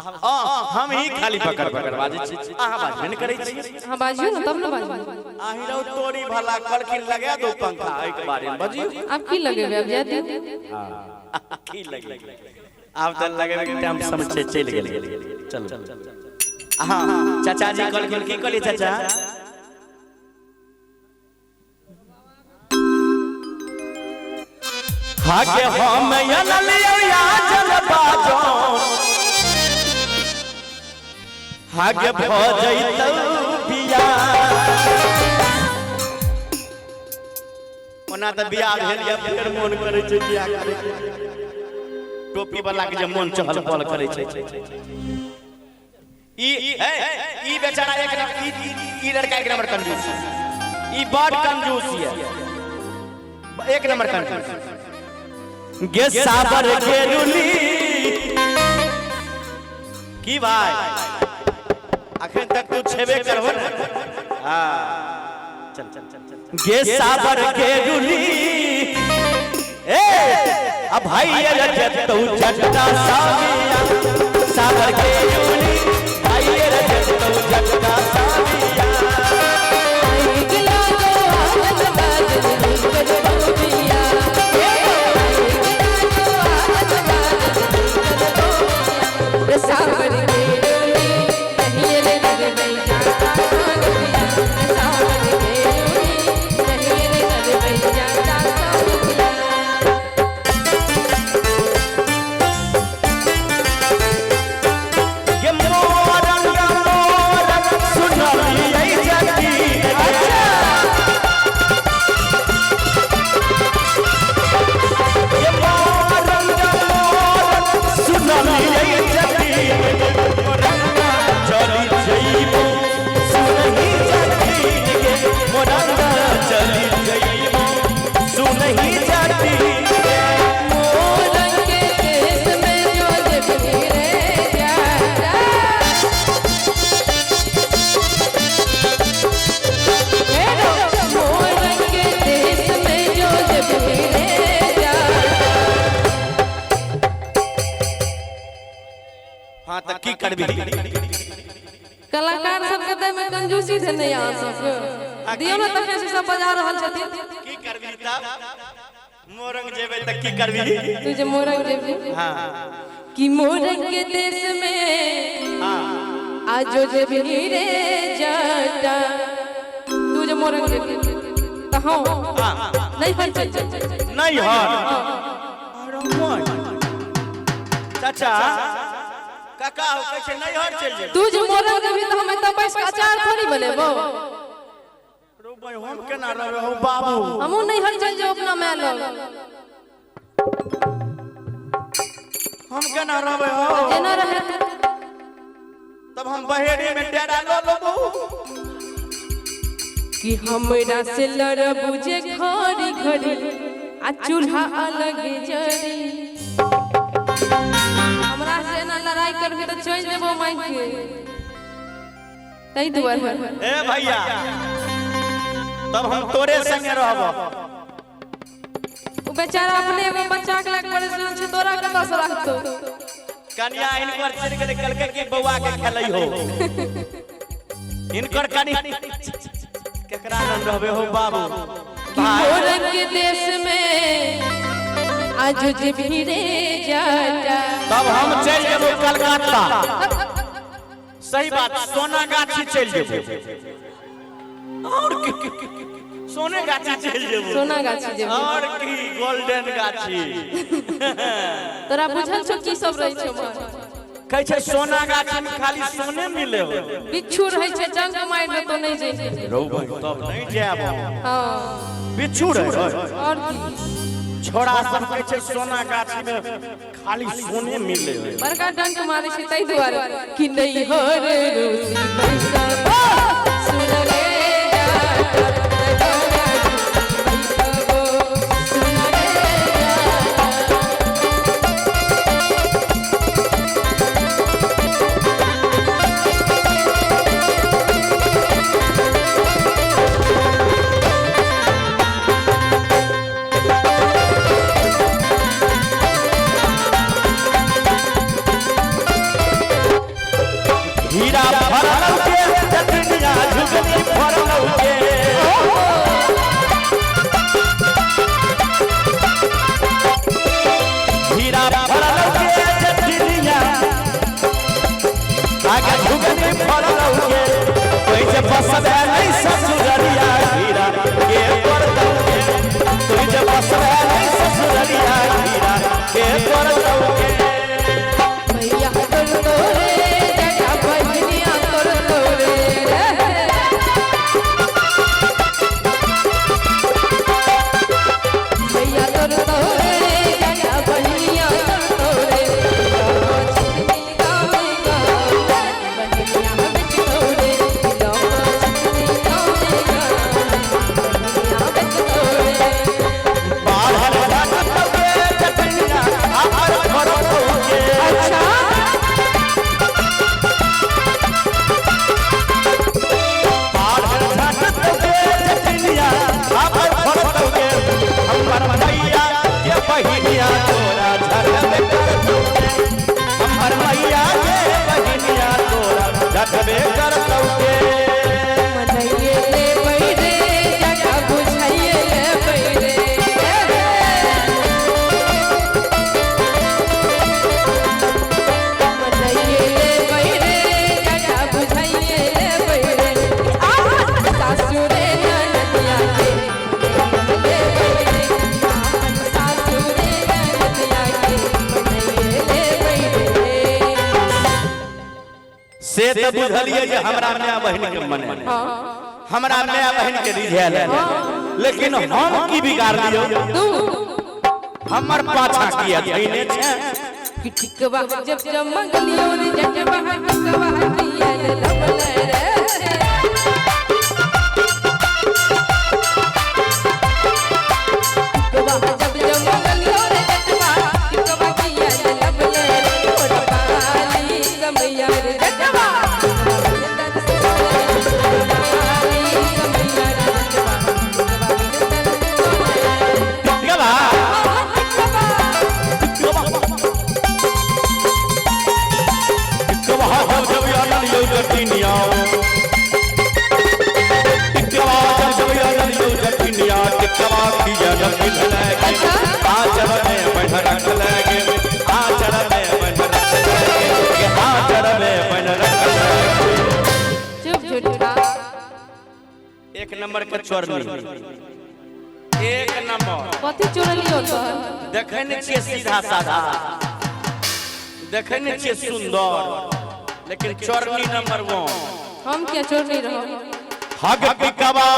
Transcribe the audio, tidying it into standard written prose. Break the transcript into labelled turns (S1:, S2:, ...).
S1: हम ही खाली पकड़ पकड़ बाजै छी, अहाँ बाजबे नहि करै छी।
S2: अहाँ बाजियौ ने तब ने बाजबै।
S1: अहीं रहो तोरी भला कहलखिन लगा दो पंखा, एहिके बारे में बजियौ।
S2: आब की लगेबै, आब जाय दियौ।
S1: की लगेबै आब, तऽ लगेबै के टाइम समय छै, चलि गेल। चलू। हाँ, चाचा जी कहलखिन, की कहलियै चाचा? हाके हम अनलियौ या जल बाजो, हाके भ जैतौ बियाह। ओना तऽ बियाह भेल या फेर मोन करै छै बियाह करे के। टोपी वाला के जे मोन चहल पहल करै छै। ई ई बेचारा एक नंबर, ई ई लड़का एक नंबर कंजूस, ई बड़ कंजूस ये, एक नंबर कंजूस। गे साबर के रुली की भाई, अखन तक तू छेबे करहो ने। हाँ चल चल चल चल। गे साबर के रुली ए अब भाई रजत तू चट्टा सामिया, साबर के रुली भाई रजत तू चट्टा सामिया।
S2: सावर के डोली नहीं रे लगबै जाता सावरिया, सावर के डोली नहीं रे लगबै जाता सावरिया।
S1: गे मोरंग मोरंग सुनलियै जकी, गे मोरंग मोरंग सुनलियै जकी, मोरंग चली जइबो सुनही जकी, गे मोरंग चली जइबो सुनही जकी।
S2: मोरंग के देश में जो जबनी रे जाता, मोरंग के देश में जो जबनी रे जाता।
S1: हाँ तऽ की करबी?
S2: कलाकार सबके तऽ एहिमे कंजूसी धेने अहाँ सबके, दियौ ने तखन से सब बजा रहल छथिन।
S1: की करबी तब? मोरंग जेबै तऽ की करबी?
S2: तू जे मोरंग जेबी।
S1: हाँ।
S2: कि मोरंग के देश में आजो जेबी रे जाता, तू जे मोरंग जेबी तऽ हाँ नहीं हर चल।
S1: नहीं हर चाचा काका हो कैसे नहीं हर चल जेबै?
S2: तू जे मोरंग जेबी तऽ हम एतऽ बैस कऽ अचार थोड़ी बनेबो।
S1: रो भाई, हम केना रहबै हो बाबू?
S2: हमहूँ नहीं हर चल जेबो अपना माय लग।
S1: हम केना रहबै हो?
S2: जेना रहे।
S1: तब हम बहेड़ी में डेरा लऽ लेबो।
S2: कि हमरा से लड़बू जे घड़ी घड़ी आ चूल्हा अलग जरी, हमरा से एना लड़ाई करबी तऽ चलि जेबो माइके, ताहि दुआरे।
S1: ए भैया, तब हम तोरे संगे रहबो।
S2: ओ बेचारा अपने एगो बच्चा के लग परेशान छै, तोरा कतऽ से राखतौ?
S1: कनिया हिनकर चलि गेलै, कहलकै कि बौआ के खेलै हो। हिनकर कनि केकरा लग रहबै हो बाबू?
S2: कि मोरंग के देश में आज जेबही रे जाता।
S1: तब हम चलि जेबो कलकत्ता, सही बात, सोना गाछी चलि जेबो। और की, सोने गाछी चलि जेबो।
S2: सोना गाछी जेबही।
S1: और की, गोल्डन गाछी।
S2: तोरा बुझल छौ की सब रहै छै उम्हर?
S1: कहै छै सोना गाछी में खाली सोने मिले हो।
S2: बिच्छू रहै छै, जंग मारि देतौ, नहि जइहे।
S1: रौ भाई, तब नहीं जायब हम।
S2: हाँ।
S1: बिच्छू रहे?
S2: और की।
S1: छोड़ा सब कहै छै सोना गाछी में खाली सोने मिले हो।
S2: बड़का डंक मारै छै, ताहि दुआरे कि नहीं हो रे रूसी पैसा सुन रे जाता, सुन रे जाता।
S1: हीरा फरलौ के जटनिया झुगनी फरलौ के। हीरा फरलौ के जटनिया आगे झुगनी फरलौ के। तुझे बसबे नहीं ससुररिया हीरा के तोड़ के। तुझे बसबे नहीं ससुररिया हीरा के तोड़ के।
S2: भैया तोर तोरे जटा बहनिया तोर तोरे रे। भैया तोर तोरे जटा बहनिया तोर तोरे। छितनी गावे गावे बहनिया बिच तोरे। छितनी गावे गावे बहनिया बिच तोरे।
S1: बाहर झटक के जटनिया आपर फरलौ के।
S2: अच्छा
S1: बाहर झटक के जटनिया आपर फरलौ के। हमर मैया के बहिनिया तोरा झटबे करतौ के। हमर मैया के बहिनिया तोरा झटबे करतौ के।
S2: मनइये ले बैरे जटा बुझाइए ले बैरे। मनइये ले बैरे जटा बुझाइए ले बैरे। आहा सासुरे ननदिया के ले बैरे। आपन सासुरे ननदिया के मनइये ले बैरे।
S1: से तऽ बुझलियै जे हमरा माय बहिन के मन है,
S2: हाँ
S1: हमरा माय बहिन के रिझायल है, लेकिन हम की बिगाड़ दियौ?
S2: तू
S1: हमर पाछा किया धैने छै?
S2: टिकवा जब जब मंगलियो रे जटवा टिकवा किया रे लबल रे। टिकवा जब जब मंगलियो रे जटवा टिकवा किया रे लबल रे। मोर पाली समैया रे जटवा पाली समैया रे जटवा
S1: टिकवा
S2: टिकवा
S1: टिकवा जब जब आनल यौ जटिनिया। टिकवा जब जब आनल यौ जटिनिया टिकवा किया रखल लगे। आचर में बन रख लगे। आचर में बन रख लगे। आचर में बन रख लगे।
S2: चुप झूठा।
S1: एक नंबर के चोरनी, एक नंबर।
S2: कथी चोरलियो तो?
S1: देखै नहि छियै सीधा साधा, देखै नहि छियै सुंदर, लेकिन चोरनी नंबर 1।
S2: हम क्या चोर नहीं रहो?
S1: हग टिकवा।